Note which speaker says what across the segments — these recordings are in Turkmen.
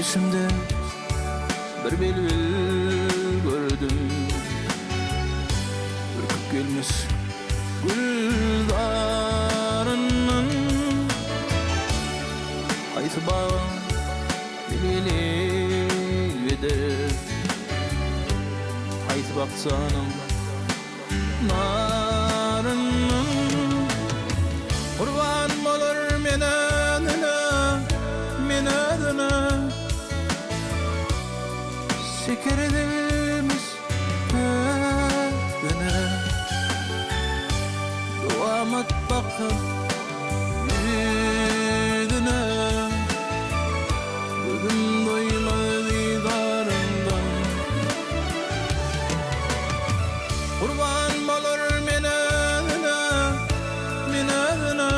Speaker 1: Düýşümde bir bilbil gördüm. Ürküp gelmiş gülzaryndan. Haýsy bagyň bilbili eder? Haýsy bakjanyň Naryndan Gurban bolar men özüne, men özüne Şeker edilmiş özüne Dowamat baksam ýüzüne Gözüm doýmaz didaryňdan. Gurban bolar men özüne, men özüne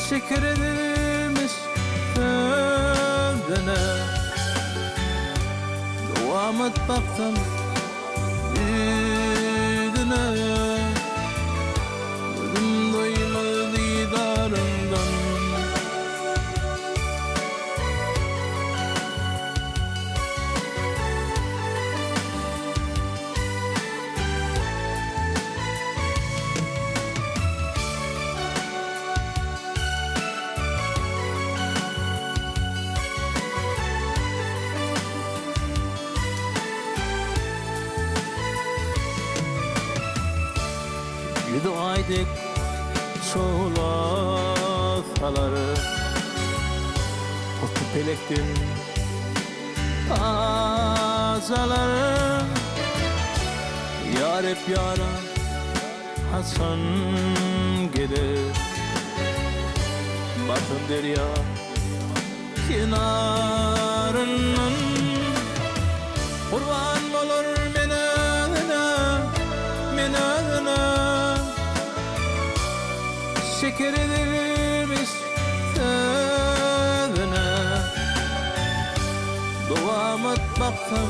Speaker 1: Şeker edilmiş sözüne Dowamat baksam ýüzüne Gözüm doýmaz didaryňdan. Ýüzi aý dek şowla salar. Hutdy pelekden ajalar. Ýa Reb ýara haçan geler. Barsam derýa kenaryndan. Gurban bolar men özüne, men özüne. Şeker edilmiş sözüne. Dowamat baksam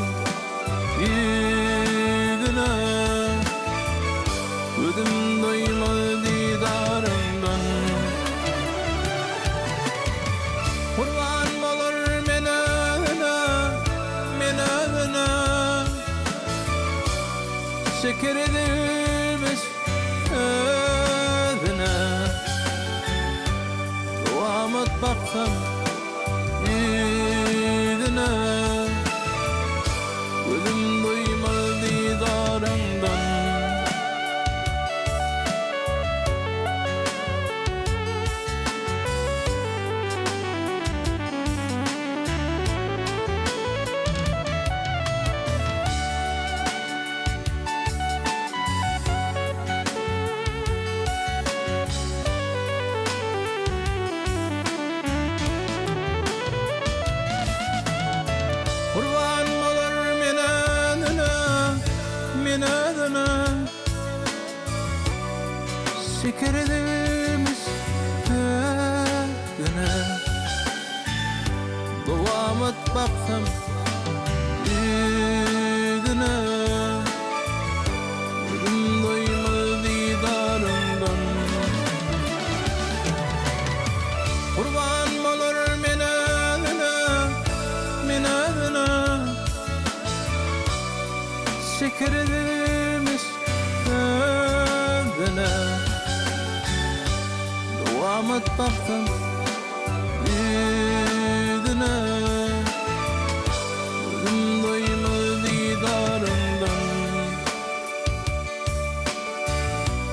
Speaker 1: ýüzüne. Gözüm doýmaz didaryňdan. Gurban bolar men özüne, men özüne. Şeker edilmiş özüne. Dowamat baksam ýüzüne. Gözüm doýmaz didaryňdan. Gurban bolar men özüne, men özüne. Şeker edilmiş özüne. Dowamat baksam ýüzüne. Gözüm doýmaz didaryňdan. Gurban bolar men özüne, men özüne. Şeker edilmiş sözüne. Dowamat baksam ýüzüne. Gözüm doýmaz didaryňdan.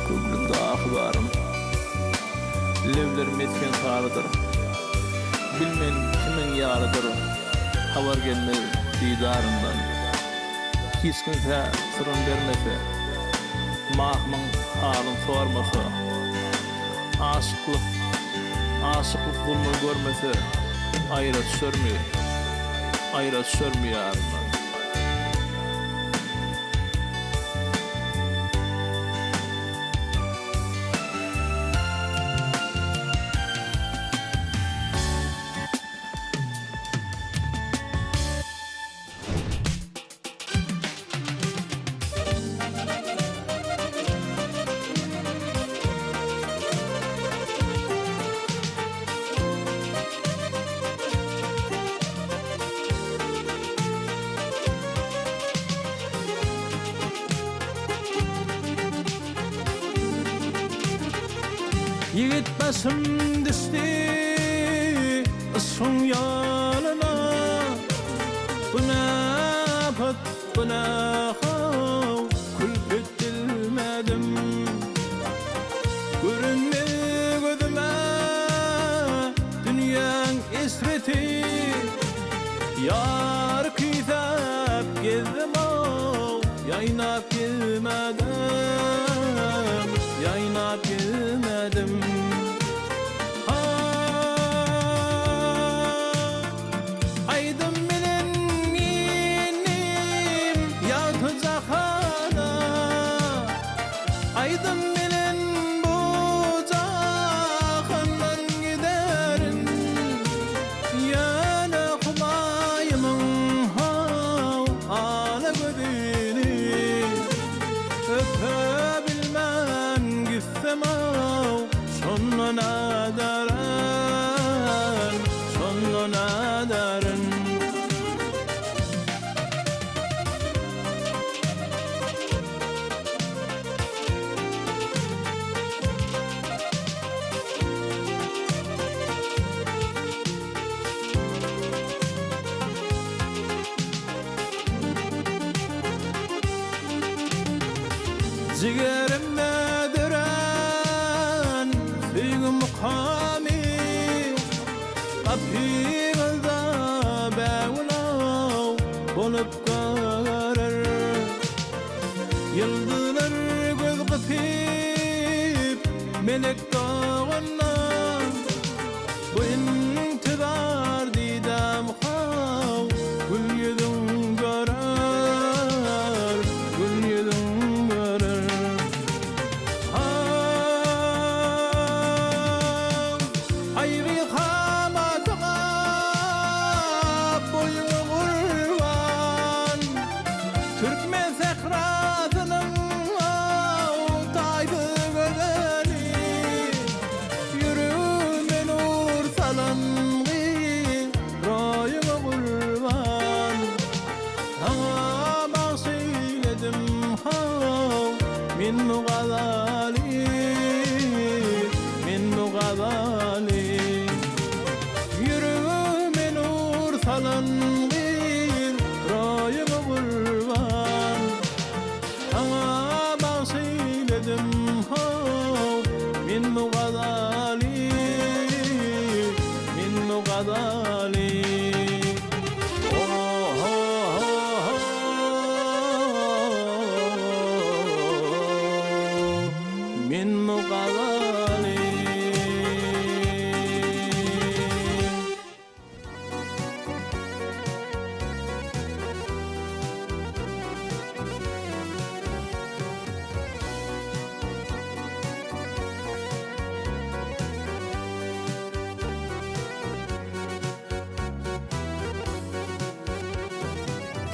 Speaker 1: Köňlümde ahy barym. Lebler mesgen sarydyr. Bilmen kimiň ýarydyr. Habar gelmez didaryndan. Hiç kimsä syryn bermese. Mahymyň halyn sormasa. Aşyklyk, aşyklyk zulmun görmese. Aýra düşermi, aýra düşermi ýaryndan. Ýigit başym düşdi yşgyň ýoluna Bu ne apat, bu ne how, külpet bilmedim. Göründi gözüme dünýäň eşreti, Ýar küýsäp gezdim-ow, ýaýnap gezmedim, Ýaýnap gezmedim. Ha! Aýdym bilen indim ýagty jahana, Aýdym bilen bu jahandan giderin. Ýöne Humaýymyň how ala gözüni Öpe bilmän gitsem-ow, şonda näderin, şonda näderin. Jigerimde dörän söýgi mukamy, Gapyňyzda bägül-ow bolup gögerer. Ýyldyzlar göz gypyp, melek doganda, Bu intizar didäm how, gül ýüzüň görer, gül ýüzüň görer. How, aýry kamatyňa boýuňa gurban, Türkmen sährasynyň taýsyz gözeli, Ýüregime nur salan gyz, roýuňa gurban. Saňa bagş eýledim, how, men bu gazaly, men bu gazaly. Ýüregime nur salan gyz, roýuňa gurban. Saňa bagş eýledim, how, men bu gazaly, men bu gazaly. O-ho-ho-ho, men bu gazaly.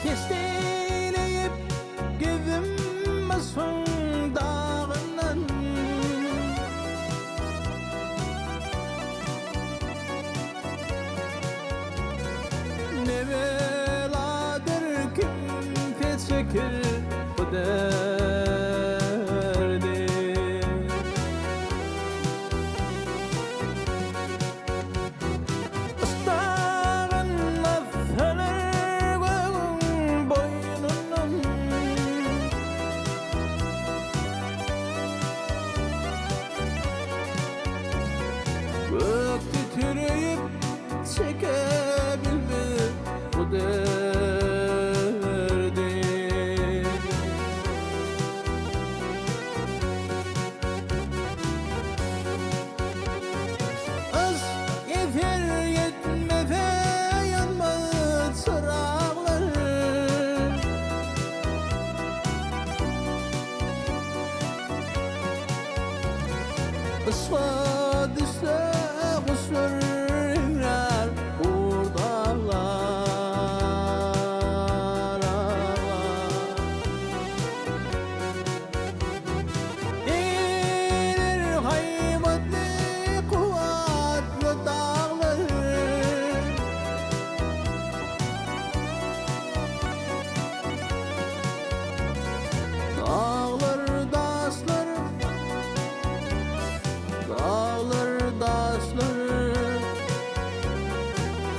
Speaker 1: Keşt eýleýip gezdim yşgyň dagyndan. Ne beladyr kimse çeker bu derdi. Yşdagynda söner gögüň boýnundan. Gök titreýip çekebilmez bu derdi.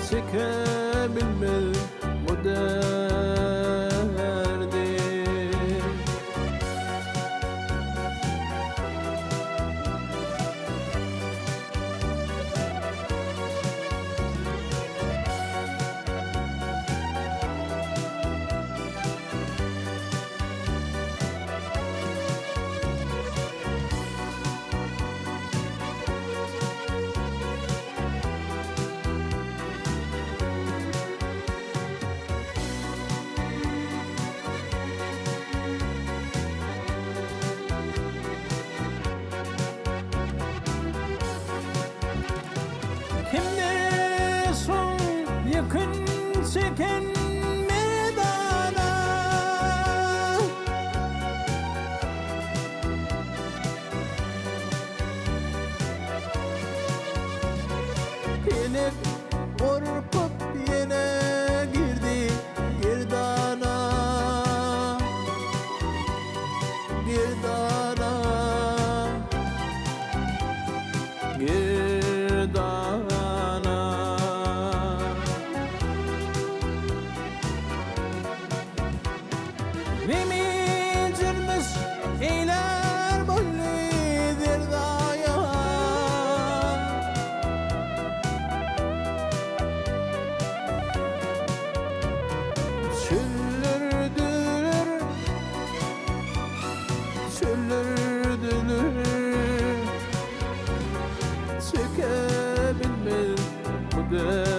Speaker 1: Çekebilmez bu derdi. Kimdir şol ýükün çeken merdana? Pelek gorkup ýene girdi girdana, Girdana, girdana. Nemicirmiş eýlär boldy derdaýa. Çüllürdüler, çüllürdüler. Çekebilmez bu derdi.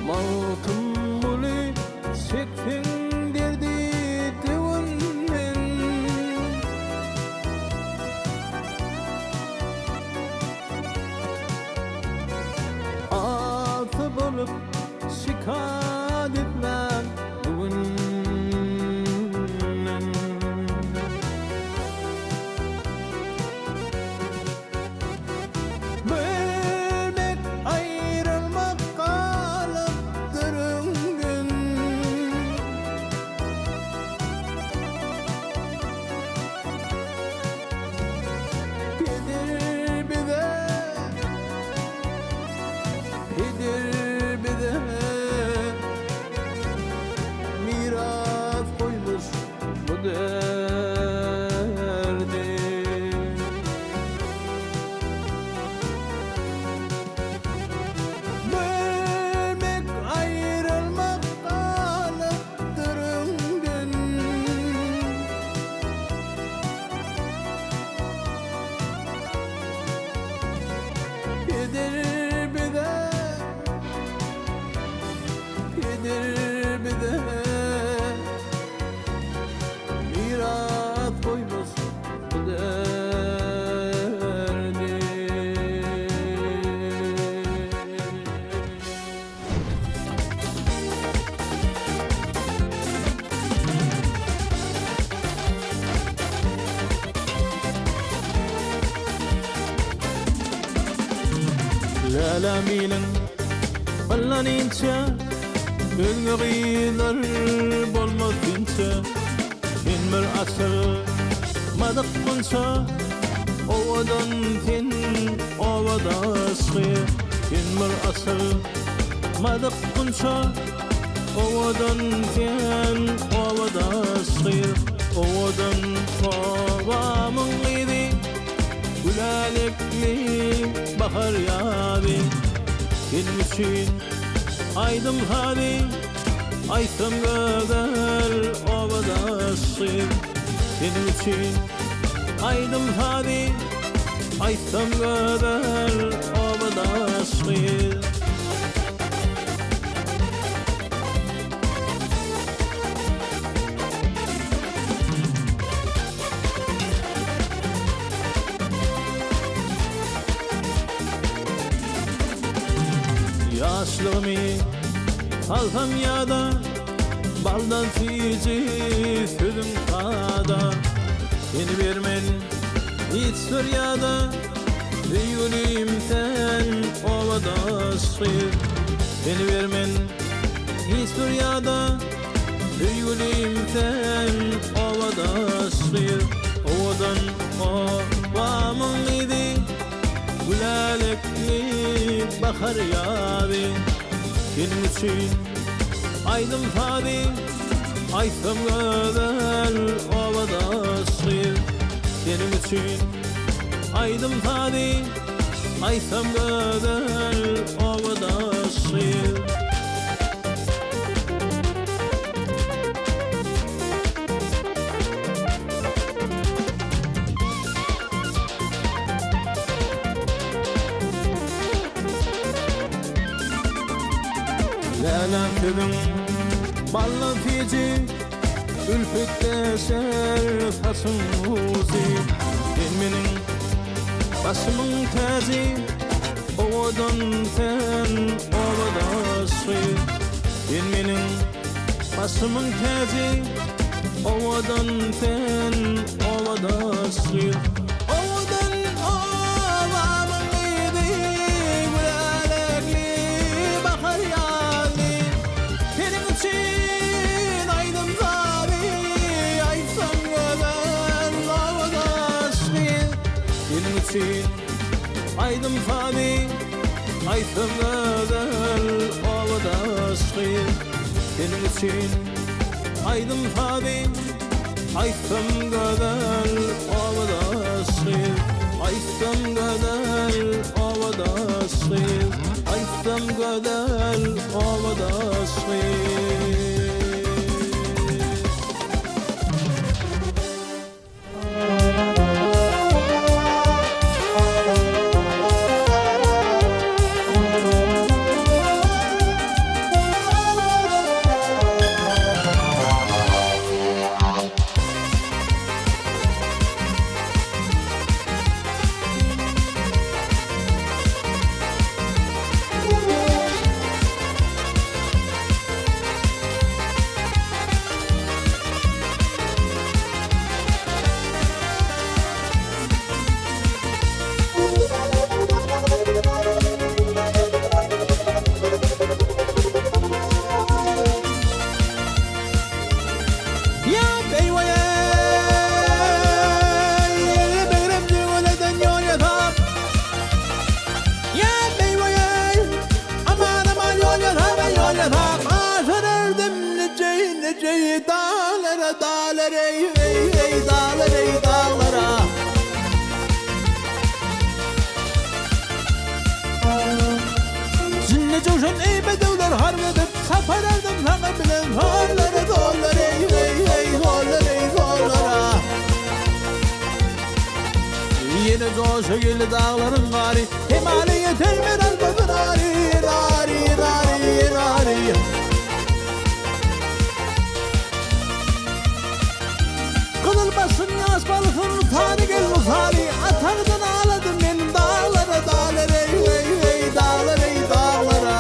Speaker 1: Magtymguly çekseň derdi döwünden. Asy bolup şikat etmän bu günden. Bölmek, aýrylmak galypdyr öňden. Peder bize, peder bize miras goýmuş bu derdi. Bölmek, aýrylmak galypdyr öňden. Peder bize, peder bize miras goýmuş bu derdi. Läläm iliň Allan inçe, Özge gyzlar bolmaz sençe. Sen bir açylmadyk gunça, Owadan sen obadaş gyz. Sen bir açylmadyk gunça, Owadan sen obadaş gyz. Owadan obamyň gyzy, Gülälekli bahar ýazy. Seniň üçin aýdym sazy, Aýtsam gözel obadaş gyz. Seniň üçin aýdym sazy, Aýtsam gözel obadaş gyz. Ýaşlygymy salsam ýada, Baldan süýji sözüň sada. Seni bermen hiç bir ýada, Söýgülim sen obadaş gyz. Seni bermen hiç bir ýada, Söýgülim sen obadaş gyz. Owadan obamyň gyzy, Gülälekli bahar ýazy. Seniň üçin aýdym sazy, Aýtsam gözel obadaş gyz. Seniň üçin aýdym sazy, Aýtsam gözel obadaş gyz. Läle sözüň bally süýji, Ülpet deşer saçyň ujy. Sen meniň başymyň täji, Owadan sen obadaş gyz. Sen meniň başymyň täji, Owadan sen obadaş gyz. Owadan obamyň gyzy, Gülälekli bahar ýazy. Seniň üçin aýdym sazy, Aýtsam gözel obadaş gyz. Seniň üçin aýdym sazy, Aýtsam gözel obadaş gyz. Seniň üçin aýdym sazy, Aýtsam gözel obadaş gyz. Aýtsam gözel obadaş gyz. Aýtsam gözel obadaş gyz. Ýa beýwaý-eý, begrem düweleden ýol ýasap. Ýa beýwaý-eý, aman-aman ýol ýasap, ýol ýasap. Aşyr erdim nijeý, nijeý daglara, daglara-eý, eý, daglara-eý, daglara. Jinde jowşan eý bedewler harp edip, Çapar erdim saňa bilen zorlara, zorlara, eý, eý, eý, zorlara, eý, zorlara. Ýene joşa geldi daglaryň gary, Kemala ýeter men almasyn ary, ary, ary, ary. Gyzyl başym ýaş balysyn Sary gel Sary Ataňdan aladym men daglara daglar eý eý eý daglar eý daglara.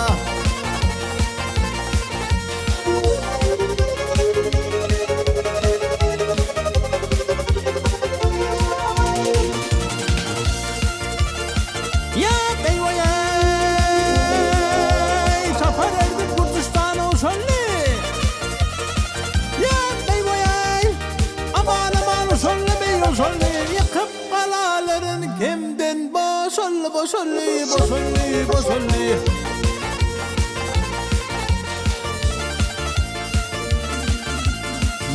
Speaker 1: Ýa beýwaý eý Çapar erdim Gürjüstana uçanly. Ýa-beý goýaý, Aman aman usully beý usully, Ýykyp galalaryn kemden boşaldy boşaldy boşaldy boşaldy.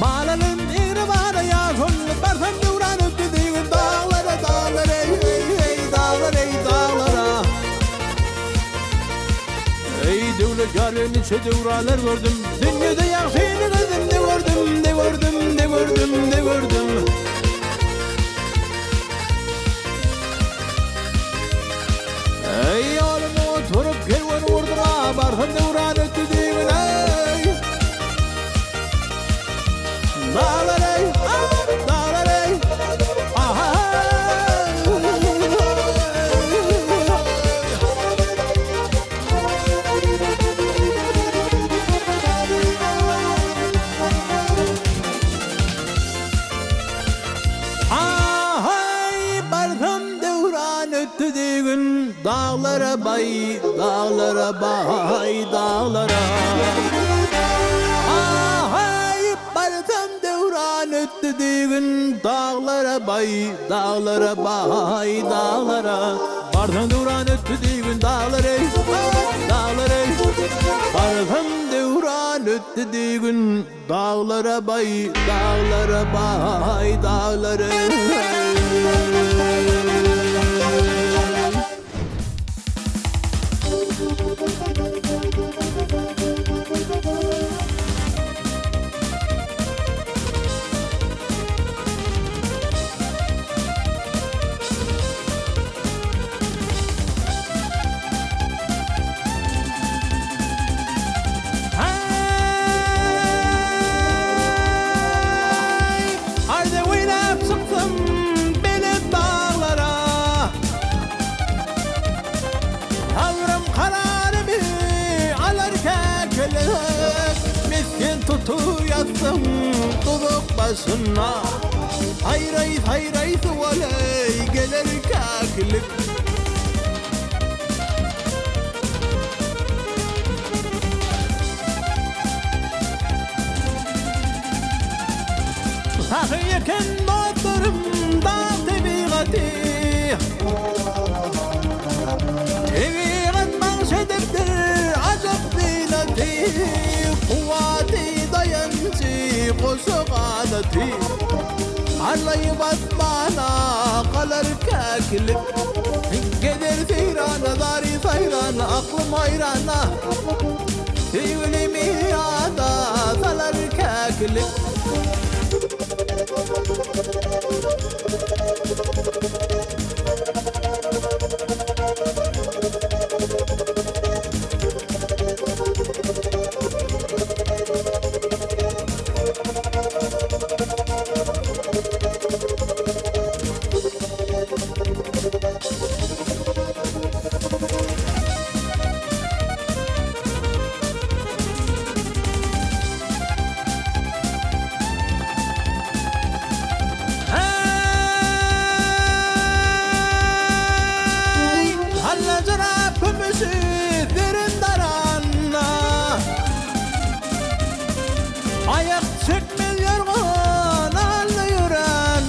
Speaker 1: Mal alyn egri bara ýaşully, Barsam döwran ötdi diýgin daglara daglara eý eý daglara eý daglara. Eý döwlet ýar ben niçe döwranlar gördüm, Dünýede ýagşyny gözüm ne gördüm, ne gördüm, ne gördüm, ne gördüm. Eý ýoluma oturyp kerwen gurduň-a, Barsam döwran ötdi diýgin eý. Daglar eý, ah, daglar eý, ah-ah. Daglara baý, daglara baý, daglara. Ahaý, barsam döwran ötdi diýgin, Daglara baý, daglara baý, daglara. Barsam döwran ötdi diýgin, daglar eý, daglar eý. Barsam döwran ötdi diýgin, Daglara baý, daglara baý, daglar eý. Heý! Arzuw eýläp çykdym belent daglara. Sabrym kararymy alar käkilik. Mesgen tutup ýatdym duzak başynda. Saýraý-saýraý suwalay geler käkilik. Sahy eken dostlarym dag tebigaty. Tebigat bagş edipdir ajap zynaty. Kuwwaty, daýanjy, goşa ganaty. Parlaýyp asmana galar käkilik. Gezer seýrana, zary saýrana, aklym haýrana. Söýgülimi ýada salar käkilik. Heý, hallajyrap kümüşi zerin daranda. Aýak çekmez ýorgan aldy ýören,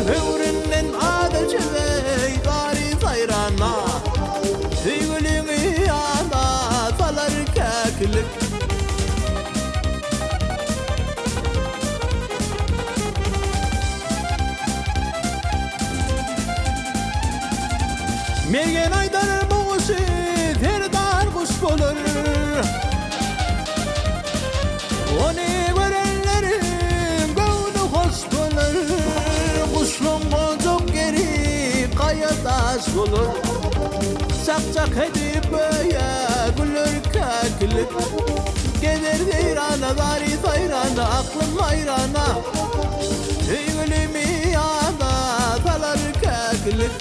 Speaker 1: Höwründen ady çüweý zary saýrana. Söýgüliňi ýada salar käkilik. Mergen aýdar bu guşy serdar guş bolar. Ony görenleriň göwni hoş bolar. Guşlaň gonjak ýeri gaýa daş bolar. Çak-çak edip öýe güler käkilik. Gezer seýrana, zary saýrana, aklym haýrana. Söýgülimi ýada salar käkilik.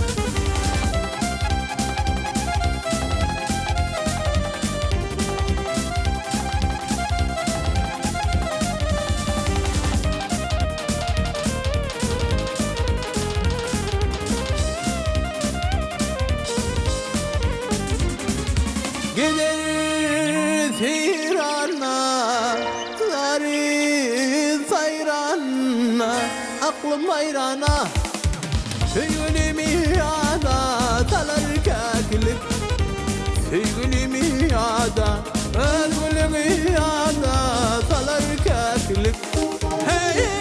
Speaker 1: Gider seýrana, zary saýrana, aklym haýrana. Söýgülimi ýada salar käkilik. Söýgülimi ýada, öz gülüňi ýada salar käkilik. Heý!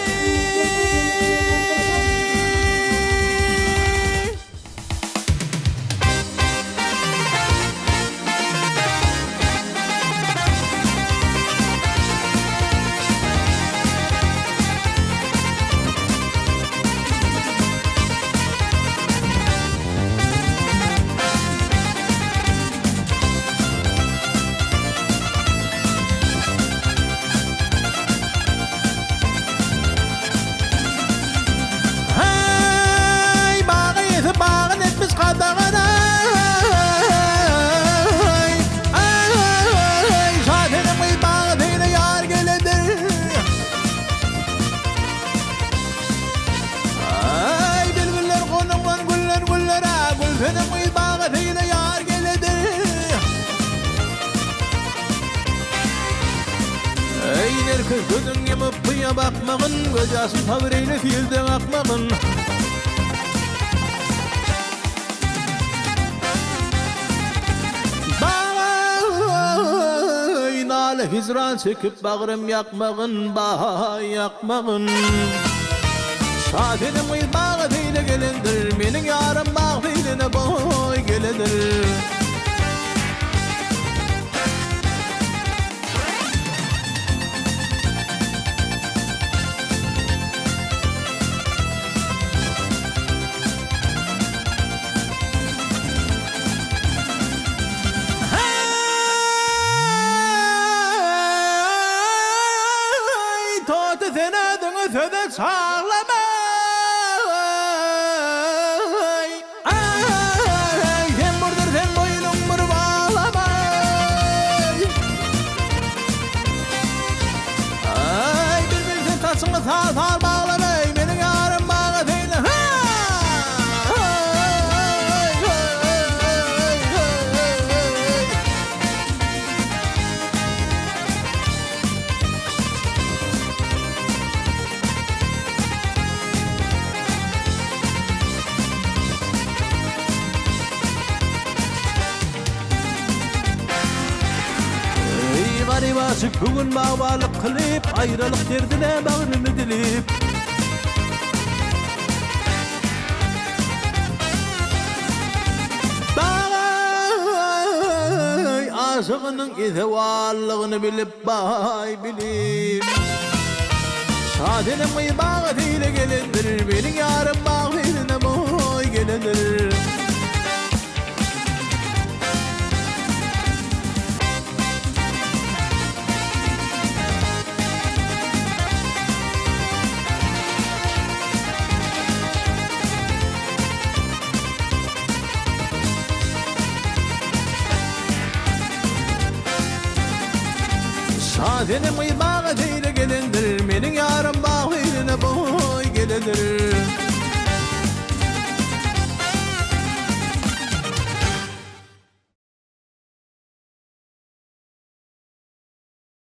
Speaker 1: Gözüň ýumup gyýa bakmagyn, Gözýaşym sabyr eýle silden akmagyn. Baý, nala hijran çekip bagrym ýakmagyn, baý, ýakmagyn. Şasenem gyz baga seýle gelendir, Meniň ýarym bag seýline boý gelendir. Heý, toty sen özüňi söze çaglama. Eý, sen burdur sen boýnuň bir baglama. Eý, bilbil sen saçyňy sal-sal baglama, meniň ýarym maňa seýle. Eý garyp aşyk bu gün bagbanlyk kylyp, Aýralyk derdine bagryny dilip. Baý aşygynyň esewanlygyny bilip, baý bilip. Şasenem gyz baga seýle gelendir, Meniň ýarym bag seýline boý gelendir. Şasenem gyz baga seýle gelendir, Meniň ýarym bag seýline boý gelendir.